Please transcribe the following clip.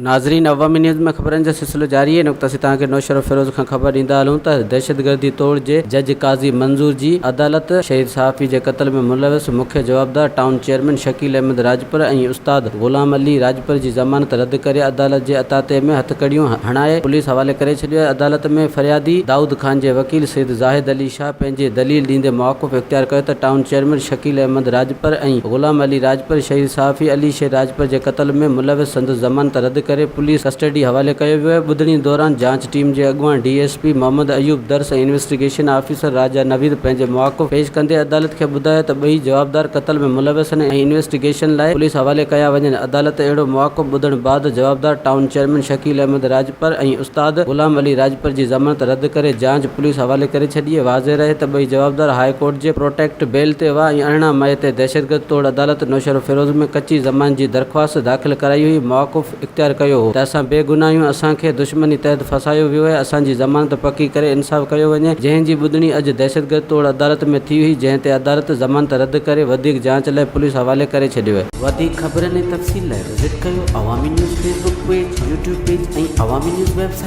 ناظرين عوامي نيوز ۾ خبرن جو سلسلو جاري آهي هن وقت اسين توهان کي نوشهروفيروز کان خبر ڏيندا هلون ته دهشتگردي توڙ جي جج قاضي منظور جي عدالت شهيد صحافي جي قتل ۾ ملوث مکيه جوابدار ٽائون چيئرمين شڪيل احمد راڄپر ۽ استاد غلام علي راڄپر جي ضمانت رد ڪري عدالت جي اطاعتي ۾ هٿڪڙيون هڻائي پوليس حوالي ڪري ڇڏيو آهي عدالت ۾ فريادي دائود خان جي وڪيل سيد زاهد علي شاهه پنهنجي دليل ڏيندي موقف اختيار ڪيو ته ٽائون چيئرمين شڪيل احمد راڄپر ۽ غلام علي راڄپر شهيد صحافي علي شير راڄپر جي قتل ۾ ملوث سندس ضمانت رد ڪري پوليس ڪسٽڊي حوالي ڪيو ويو آهي. ٻڌڻي دوران جاچ ٽيم جي اڳواڻ D S P Muhammad Ayub Dars ۽ investigation officer Raja Naveed پنهنجي مواقف پيش ڪندي عدالت کي ٻڌايو ته ٻئي جوابدار قتل ۾ ملوث آهن ۽ انويسٽيگيشن لاء پوليس حوالي ڪيا وڃن. عدالت اهڙو مواقف ٻڌڻ بعد جوابدار ٽائون چيئرمين شڪيل احمد راڄپر ۽ استاد غلام علي راڄپر جي ضمانت رد ڪري جاچ پوليس حوالي ڪري ڇڏي. واضح رهي ته ٻئي جوابدار هاء ڪورٽ جي پروٽيڪٽ بيل تي هئا ۽ 18 مئي تي دهشتگرد توڙ عدالت نوشهروفيروز ۾ ڪچي ضمانت جي درخواست داخل ڪرائي هئي موقف اختيار ڪيو هو ته اسان بيگناهه آهيون اسان کي دشمني تحت ڦاسايو ويو آهي اسان جي ضمانت پڪي ڪري انصاف ڪيو وڃي جنهن جي ٻڌڻي اڄ دهشتگرد توڙ عدالت ۾ ٿي هئي جنهن تي عدالت ضمانت رد ڪري وڌيڪ جاچ لاء پوليس حوالي ڪري ڇڏيو آهي. وڌيڪ خبرن ۽ تفصيل لاء وزٽ ڪيو Awami news Facebook page, YouTube page ۽ Awami news website.